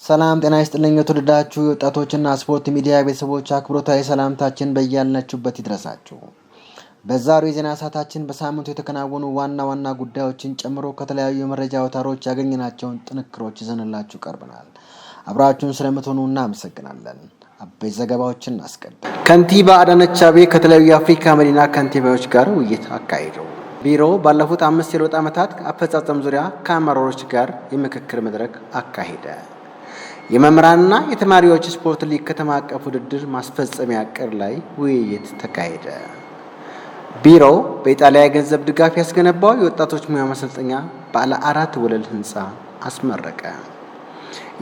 ሰላም ጤና ይስጥልኝ። የተወደዳችሁ የወጣቶችና ስፖርት ሚዲያ ቤተሰቦች፣ አክብሮታዊ ሰላምታችን በያላችሁበት ይድረሳችሁ። በዛሬው የዜና ሰዓታችን በሳምንቱ የተከናወኑ ዋና ዋና ጉዳዮችን ጨምሮ ከተለያዩ የመረጃ አውታሮች ያገኘናቸውን ጥንቅሮች ይዘንላችሁ ቀርበናል። አብራችሁን ስለምትሆኑ እናመሰግናለን። አበይት ዘገባዎችን እናስቀድም። ከንቲባ አዳነች አቤቤ ከተለያዩ የአፍሪካ መዲና ከንቲባዎች ጋር ውይይት አካሄዱ። ቢሮ ባለፉት 5 የለውጥ ዓመታት አፈጻጸም ዙሪያ ከአመራሮች ጋር የምክክር መድረክ አካሄደ። የመምህራንና የተማሪዎች ስፖርት ሊግ ከተማ አቀፍ ውድድር ማስፈጸሚያ ዕቅድ ላይ ውይይት ተካሄደ። ቢሮው በኢጣሊያ የገንዘብ ድጋፍ ያስገነባው የወጣቶች ሙያ ማሰልጠኛ ባለ አራት ወለል ህንፃ አስመረቀ።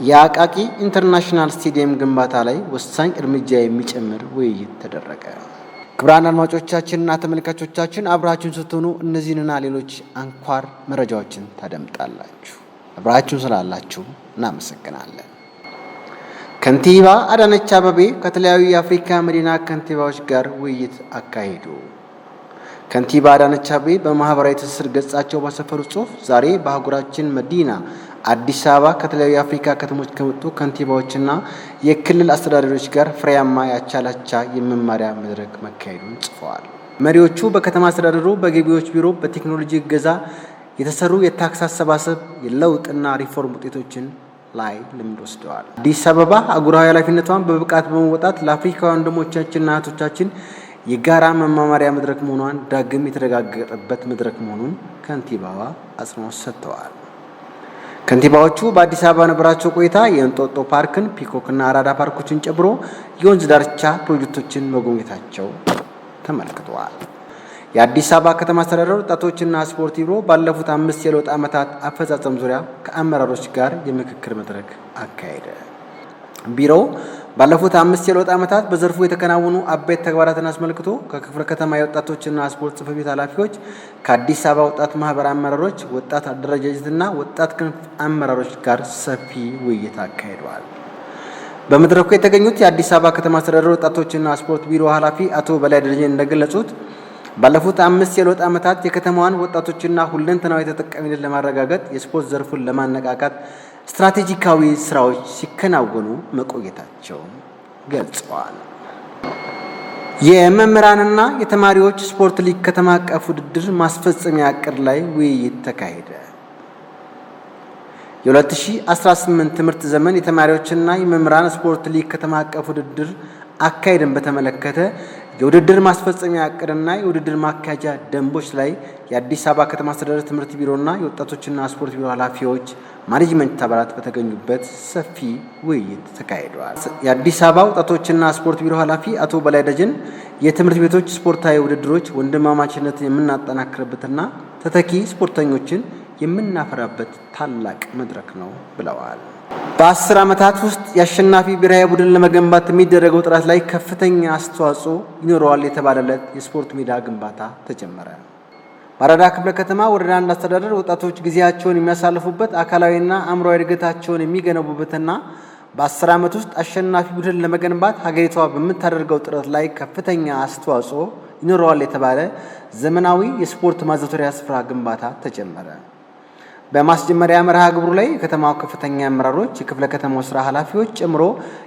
የአቃቂ ኢንተርናሽናል ስቴዲየም ግንባታ ላይ ወሳኝ እርምጃ የሚጨምር ውይይት ተደረገ። ክቡራን አድማጮቻችንና ተመልካቾቻችን፣ አብራችሁን ስትሆኑ እነዚህንና ሌሎች አንኳር መረጃዎችን ታደምጣላችሁ። አብራችሁን ስላላችሁ እናመሰግናለን። ከንቲባ አዳነች አቤቤ ከተለያዩ የአፍሪካ መዲና ከንቲባዎች ጋር ውይይት አካሄዱ። ከንቲባ አዳነች አቤቤ በማህበራዊ ትስስር ገጻቸው ባሰፈሩት ጽሑፍ፣ ዛሬ በአህጉራችን መዲና አዲስ አበባ ከተለያዩ የአፍሪካ ከተሞች ከመጡ ከንቲባዎችና የክልል አስተዳዳሪዎች ጋር ፍሬያማ የአቻ ለአቻ የመማሪያ መድረክ መካሄዱን ጽፈዋል። መሪዎቹ በከተማ አስተዳደሩ በገቢዎች ቢሮ በቴክኖሎጂ እገዛ የተሰሩ የታክስ አሰባሰብ የለውጥና ሪፎርም ውጤቶችን ላይ ልምድ ወስደዋል። አዲስ አበባ አህጉራዊ ኃላፊነቷን በብቃት በመወጣት ለአፍሪካውያን ወንድሞቻችንና እህቶቻችን የጋራ መማማሪያ መድረክ መሆኗን ዳግም የተረጋገጠበት መድረክ መሆኑን ከንቲባዋ አጽንኦት ሰጥተዋል። ከንቲባዎቹ በአዲስ አበባ በነበራቸው ቆይታ የእንጦጦ ፓርክን፣ ፒኮክና አራዳ ፓርኮችን ጨምሮ የወንዝ ዳርቻ ፕሮጀክቶችን መጎብኘታቸው ተመልክተዋል። የአዲስ አበባ ከተማ አስተዳደር ወጣቶችና ስፖርት ቢሮ ባለፉት 5 የለውጥ ዓመታት አፈጻጸም ዙሪያ ከአመራሮች ጋር የምክክር መድረክ አካሄደ። ቢሮው ባለፉት 5 የለውጥ ዓመታት በዘርፉ የተከናወኑ አበይት ተግባራትን አስመልክቶ ከክፍለ ከተማ የወጣቶችና ስፖርት ጽሕፈት ቤት ኃላፊዎች፣ ከአዲስ አበባ ወጣት ማህበር አመራሮች፣ ወጣት አደረጃጀትና ወጣት ክንፍ አመራሮች ጋር ሰፊ ውይይት አካሂደዋል። በመድረኩ የተገኙት የአዲስ አበባ ከተማ አስተዳደር ወጣቶችና ስፖርት ቢሮ ኃላፊ አቶ በላይ ደረጀ እንደገለጹት፣ ባለፉት 5 የለውጥ ዓመታት የከተማዋን ወጣቶችና ሁለንተናዊ ተጠቃሚነት ለማረጋገጥ የስፖርት ዘርፉን ለማነቃቃት ስትራቴጂካዊ ስራዎች ሲከናወኑ መቆየታቸውን ገልጸዋል። የመምህራንና የተማሪዎች ስፖርት ሊግ ከተማ አቀፍ ውድድር ማስፈጸሚያ ዕቅድ ላይ ውይይት ተካሄደ። የ2018 ትምህርት ዘመን የተማሪዎችና የመምህራን ስፖርት ሊግ ከተማ አቀፍ ውድድር አካሄድን በተመለከተ የውድድር ማስፈጸሚያ ዕቅድና የውድድር ማካሄጃ ደንቦች ላይ የአዲስ አበባ ከተማ አስተዳደር ትምህርት ቢሮና የወጣቶችና ስፖርት ቢሮ ኃላፊዎች፣ ማኔጅመንት አባላት በተገኙበት ሰፊ ውይይት ተካሂደዋል። የአዲስ አበባ ወጣቶችና ስፖርት ቢሮ ኃላፊ አቶ በላይ ደጀን የትምህርት ቤቶች ስፖርታዊ ውድድሮች ወንድማማችነትን የምናጠናክርበትና ተተኪ ስፖርተኞችን የምናፈራበት ታላቅ መድረክ ነው ብለዋል። በ10 ዓመታት ውስጥ የአሸናፊ ብሔራዊ ቡድን ለመገንባት የሚደረገው ጥረት ላይ ከፍተኛ አስተዋጽኦ ይኖረዋል የተባለለት የስፖርት ሜዳ ግንባታ ተጀመረ። በአራዳ ክፍለ ከተማ ወረዳ 1 አስተዳደር ወጣቶች ጊዜያቸውን የሚያሳልፉበት፣ አካላዊና አእምሯዊ እድገታቸውን የሚገነቡበትና በ10 ዓመት ውስጥ አሸናፊ ቡድን ለመገንባት ሀገሪቷ በምታደርገው ጥረት ላይ ከፍተኛ አስተዋጽኦ ይኖረዋል የተባለ ዘመናዊ የስፖርት ማዘውተሪያ ስፍራ ግንባታ ተጀመረ። በማስጀመሪያ መርሃ ግብሩ ላይ የከተማው ከፍተኛ አመራሮች፣ የክፍለ ከተማው ስራ ኃላፊዎች ጨምሮ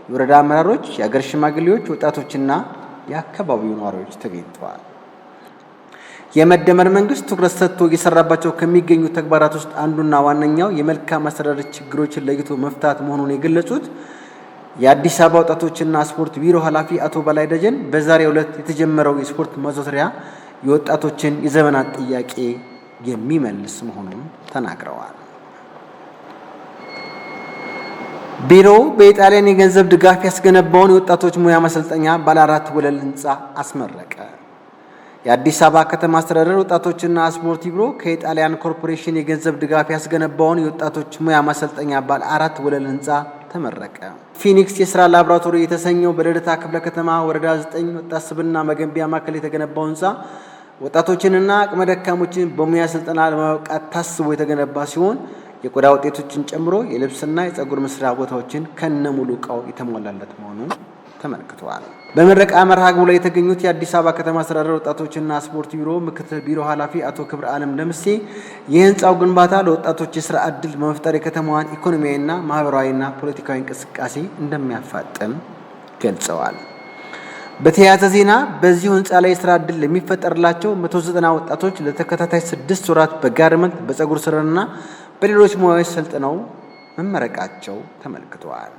የወረዳ አመራሮች፣ የአገር ሽማግሌዎች፣ ወጣቶችና የአካባቢው ነዋሪዎች ተገኝተዋል። የመደመር መንግስት ትኩረት ሰጥቶ እየሰራባቸው ከሚገኙ ተግባራት ውስጥ አንዱና ዋነኛው የመልካም አስተዳደር ችግሮችን ለይቶ መፍታት መሆኑን የገለጹት የአዲስ አበባ ወጣቶችና ስፖርት ቢሮ ኃላፊ አቶ በላይ ደጀን፣ በዛሬው ዕለት የተጀመረው የስፖርት ማዘውተሪያ የወጣቶችን የዘመናት ጥያቄ የሚመልስ መሆኑን ተናግረዋል። ቢሮው በኢጣሊያን የገንዘብ ድጋፍ ያስገነባውን የወጣቶች ሙያ ማሰልጠኛ ባለ አራት ወለል ህንፃ አስመረቀ። የአዲስ አበባ ከተማ አስተዳደር ወጣቶችና ስፖርት ቢሮ ከኢጣሊያን ኮርፖሬሽን የገንዘብ ድጋፍ ያስገነባውን የወጣቶች ሙያ ማሰልጠኛ ባለ አራት ወለል ህንፃ ተመረቀ። ፊኒክስ የስራ ላቦራቶሪ የተሰኘው በልደታ ክፍለ ከተማ ወረዳ 9 ወጣት ስብዕና መገንቢያ ማዕከል የተገነባው ህንፃ ወጣቶችንና አቅመ ደካሞችን በሙያ ስልጠና ለማብቃት ታስቦ የተገነባ ሲሆን፣ የቆዳ ውጤቶችን ጨምሮ የልብስና የፀጉር መስሪያ ቦታዎችን ከነሙሉ እቃው የተሟላለት መሆኑን ተመልክተዋል። በምረቃ መርሃ ግብሩ ላይ የተገኙት የአዲስ አበባ ከተማ አስተዳደር ወጣቶችና ስፖርት ቢሮ ምክትል ቢሮ ኃላፊ አቶ ክብረ ዓለም ደምሴ የህንፃው ግንባታ ለወጣቶች የስራ ዕድል በመፍጠር የከተማዋን ኢኮኖሚያዊና ማህበራዊና ፖለቲካዊ እንቅስቃሴ እንደሚያፋጥን ገልጸዋል። በተያያዘ ዜና በዚሁ ህንፃ ላይ የስራ ዕድል ለሚፈጠርላቸው 190 ወጣቶች ለተከታታይ 6 ወራት በጋርመንት፣ በፀጉር ስራና በሌሎች ሙያዎች ሰልጥነው መመረቃቸው ተመልክተዋል።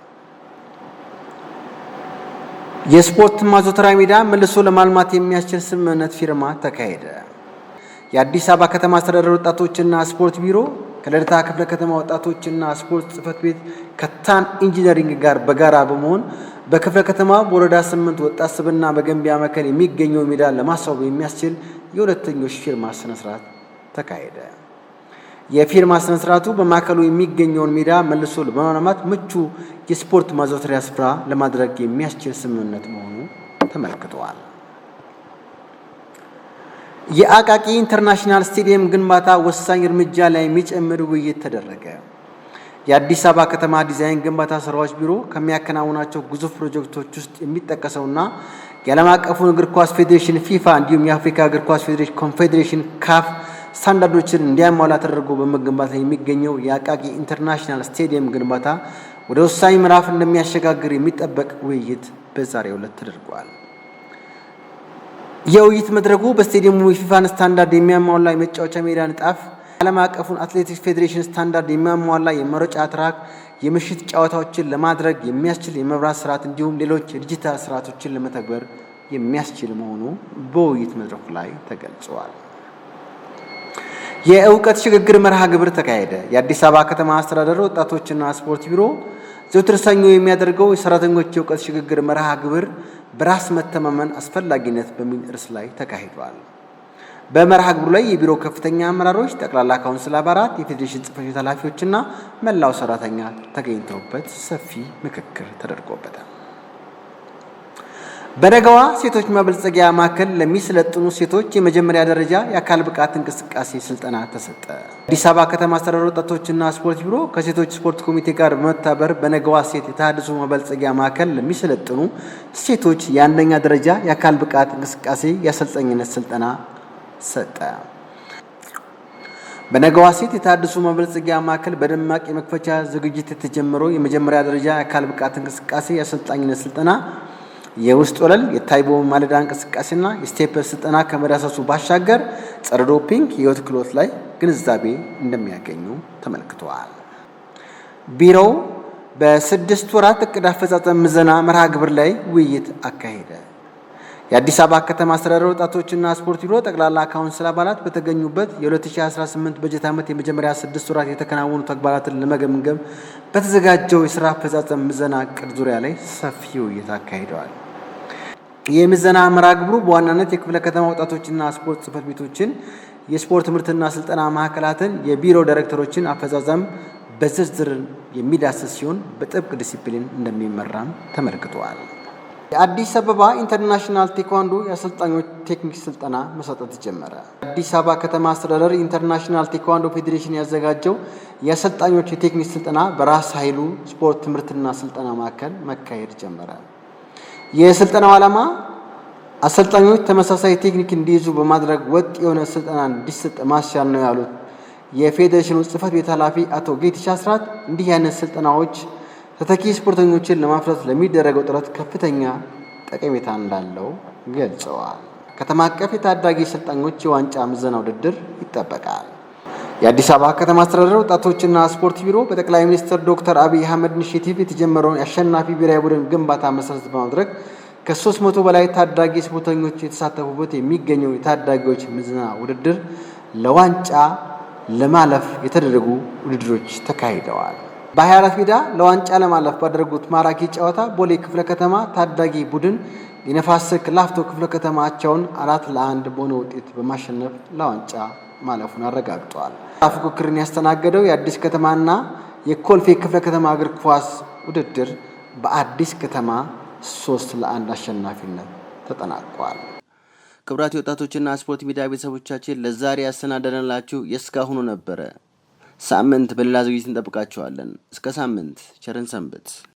የስፖርት ማዘውተሪያ ሜዳ መልሶ ለማልማት የሚያስችል ስምምነት ፊርማ ተካሄደ። የአዲስ አበባ ከተማ አስተዳደር ወጣቶችና ስፖርት ቢሮ ከልደታ ክፍለ ከተማ ወጣቶችና ስፖርት ጽሕፈት ቤት ከታን ኢንጂነሪንግ ጋር በጋራ በመሆን በክፍለ ከተማ በወረዳ 8 ወጣት ስብዕና መገንቢያ ማዕከል የሚገኘው ሜዳ ለማስዋብ የሚያስችል የሁለትዮሽ ፊርማ ስነስርዓት ተካሄደ። የፊርማ ስነስርዓቱ በማዕከሉ የሚገኘውን ሜዳ መልሶ በማልማት ምቹ የስፖርት ማዘውተሪያ ስፍራ ለማድረግ የሚያስችል ስምምነት መሆኑ ተመልክተዋል። የአቃቂ ኢንተርናሽናል ስቴዲየም ግንባታ ወሳኝ እርምጃ ላይ የሚጨምር ውይይት ተደረገ። የአዲስ አበባ ከተማ ዲዛይን ግንባታ ስራዎች ቢሮ ከሚያከናውናቸው ግዙፍ ፕሮጀክቶች ውስጥ የሚጠቀሰውና የዓለም አቀፉን እግር ኳስ ፌዴሬሽን ፊፋ እንዲሁም የአፍሪካ እግር ኳስ ፌዴሬሽን ኮንፌዴሬሽን ካፍ ስታንዳርዶችን እንዲያሟላ ተደርጎ በመገንባት ላይ የሚገኘው የአቃቂ ኢንተርናሽናል ስቴዲየም ግንባታ ወደ ወሳኝ ምዕራፍ እንደሚያሸጋግር የሚጠበቅ ውይይት በዛሬው ዕለት ተደርጓል። የውይይት መድረኩ በስቴዲየሙ የፊፋን ስታንዳርድ የሚያሟላ የመጫወቻ ሜዳ ንጣፍ፣ ዓለም አቀፉን አትሌቲክስ ፌዴሬሽን ስታንዳርድ የሚያሟላ የመሮጫ ትራክ፣ የምሽት ጨዋታዎችን ለማድረግ የሚያስችል የመብራት ስርዓት እንዲሁም ሌሎች የዲጂታል ስርዓቶችን ለመተግበር የሚያስችል መሆኑ በውይይት መድረኩ ላይ ተገልጸዋል። የእውቀት ሽግግር መርሃ ግብር ተካሄደ። የአዲስ አበባ ከተማ አስተዳደር ወጣቶችና ስፖርት ቢሮ ዘወትር ሰኞ የሚያደርገው የሰራተኞች የእውቀት ሽግግር መርሃ ግብር በራስ መተማመን አስፈላጊነት በሚል ርዕስ ላይ ተካሂዷል። በመርሃ ግብሩ ላይ የቢሮ ከፍተኛ አመራሮች፣ ጠቅላላ ካውንስል አባላት፣ የፌዴሬሽን ጽሕፈት ቤት ኃላፊዎችና መላው ሰራተኛ ተገኝተውበት ሰፊ ምክክር ተደርጎበታል። በነገዋ ሴቶች ማበልጸጊያ ማዕከል ለሚሰለጥኑ ሴቶች የመጀመሪያ ደረጃ የአካል ብቃት እንቅስቃሴ ስልጠና ተሰጠ። አዲስ አበባ ከተማ አስተዳደር ወጣቶችና ስፖርት ቢሮ ከሴቶች ስፖርት ኮሚቴ ጋር በመተባበር በነገዋ ሴት የተሃድሶ ማበልጸጊያ ማዕከል ለሚሰለጥኑ ሴቶች የአንደኛ ደረጃ የአካል ብቃት እንቅስቃሴ የአሰልጣኝነት ስልጠና ሰጠ። በነገዋ ሴት የተሃድሶ ማበልጸጊያ ማዕከል በደማቅ የመክፈቻ ዝግጅት የተጀመረው የመጀመሪያ ደረጃ የአካል ብቃት እንቅስቃሴ የአሰልጣኝነት ስልጠና የውስጥ ወለል፣ የታይቦ ማለዳ እንቅስቃሴና የ step ስልጠና ከመዳሰሱ ባሻገር ጸረ ዶፒንግ፣ የህይወት ክህሎት ላይ ግንዛቤ እንደሚያገኙ ተመልክተዋል። ቢሮው በ6 ወራት እቅድ አፈጻጸም ምዘና መርሃ ግብር ላይ ውይይት አካሄደ። የአዲስ አበባ ከተማ አስተዳደር ወጣቶችና ስፖርት ቢሮ ጠቅላላ ካውንስል አባላት በተገኙበት የ2018 በጀት ዓመት የመጀመሪያ 6 ወራት የተከናወኑ ተግባራትን ለመገምገም በተዘጋጀው የስራ አፈጻጸም ምዘና እቅድ ዙሪያ ላይ ሰፊ ውይይት አካሂደዋል። የምዘና መርሃ ግብሩ በዋናነት የክፍለ ከተማ ወጣቶችና ስፖርት ጽሕፈት ቤቶችን፣ የስፖርት ትምህርትና ስልጠና ማዕከላትን፣ የቢሮ ዳይሬክተሮችን አፈጻጸም በዝርዝር የሚዳስስ ሲሆን በጥብቅ ዲሲፕሊን እንደሚመራም ተመልክተዋል። የአዲስ አበባ ኢንተርናሽናል ቴኳንዶ የአሰልጣኞች ቴክኒክ ስልጠና መሰጠት ጀመረ። አዲስ አበባ ከተማ አስተዳደር ኢንተርናሽናል ቴኳንዶ ፌዴሬሽን ያዘጋጀው የአሰልጣኞች የቴክኒክ ስልጠና በራስ ኃይሉ ስፖርት ትምህርትና ስልጠና ማዕከል መካሄድ ጀመረ። የስልጠናው ዓላማ አሰልጣኞች ተመሳሳይ ቴክኒክ እንዲይዙ በማድረግ ወጥ የሆነ ስልጠና እንዲሰጥ ማስቻል ነው ያሉት የፌዴሬሽኑ ጽሕፈት ቤት ኃላፊ አቶ ጌትሽ አስራት፣ እንዲህ አይነት ስልጠናዎች ተተኪ ስፖርተኞችን ለማፍራት ለሚደረገው ጥረት ከፍተኛ ጠቀሜታ እንዳለው ገልጸዋል። ከተማ አቀፍ የታዳጊ ሰልጣኞች የዋንጫ ምዘና ውድድር ይጠበቃል። የአዲስ አበባ ከተማ አስተዳደር ወጣቶችና ስፖርት ቢሮ በጠቅላይ ሚኒስትር ዶክተር አብይ አህመድ ኢኒሼቲቭ የተጀመረውን የአሸናፊ ብሔራዊ ቡድን ግንባታ መሰረት በማድረግ ከ300 በላይ ታዳጊ ስፖርተኞች የተሳተፉበት የሚገኘው የታዳጊዎች ምዘና ውድድር ለዋንጫ ለማለፍ የተደረጉ ውድድሮች ተካሂደዋል። በ24 ሜዳ ለዋንጫ ለማለፍ ባደረጉት ማራኪ ጨዋታ ቦሌ ክፍለ ከተማ ታዳጊ ቡድን የነፋስ ስልክ ላፍቶ ክፍለ ከተማ አቻውን 4-1 በሆነ ውጤት በማሸነፍ ለዋንጫ ማለፉን አረጋግጧል። ፉክክርን ያስተናገደው የአዲስ ከተማና የኮልፌ ክፍለ ከተማ እግር ኳስ ውድድር በአዲስ ከተማ 3-1 አሸናፊነት ተጠናቋል። ክቡራት የወጣቶችና ስፖርት ሚዲያ ቤተሰቦቻችን፣ ለዛሬ ያሰናዳንላችሁ የእስካሁኑ ነበረ። ሳምንት በሌላ ዝግጅት እንጠብቃችኋለን። እስከ ሳምንት ቸር እንሰንብት።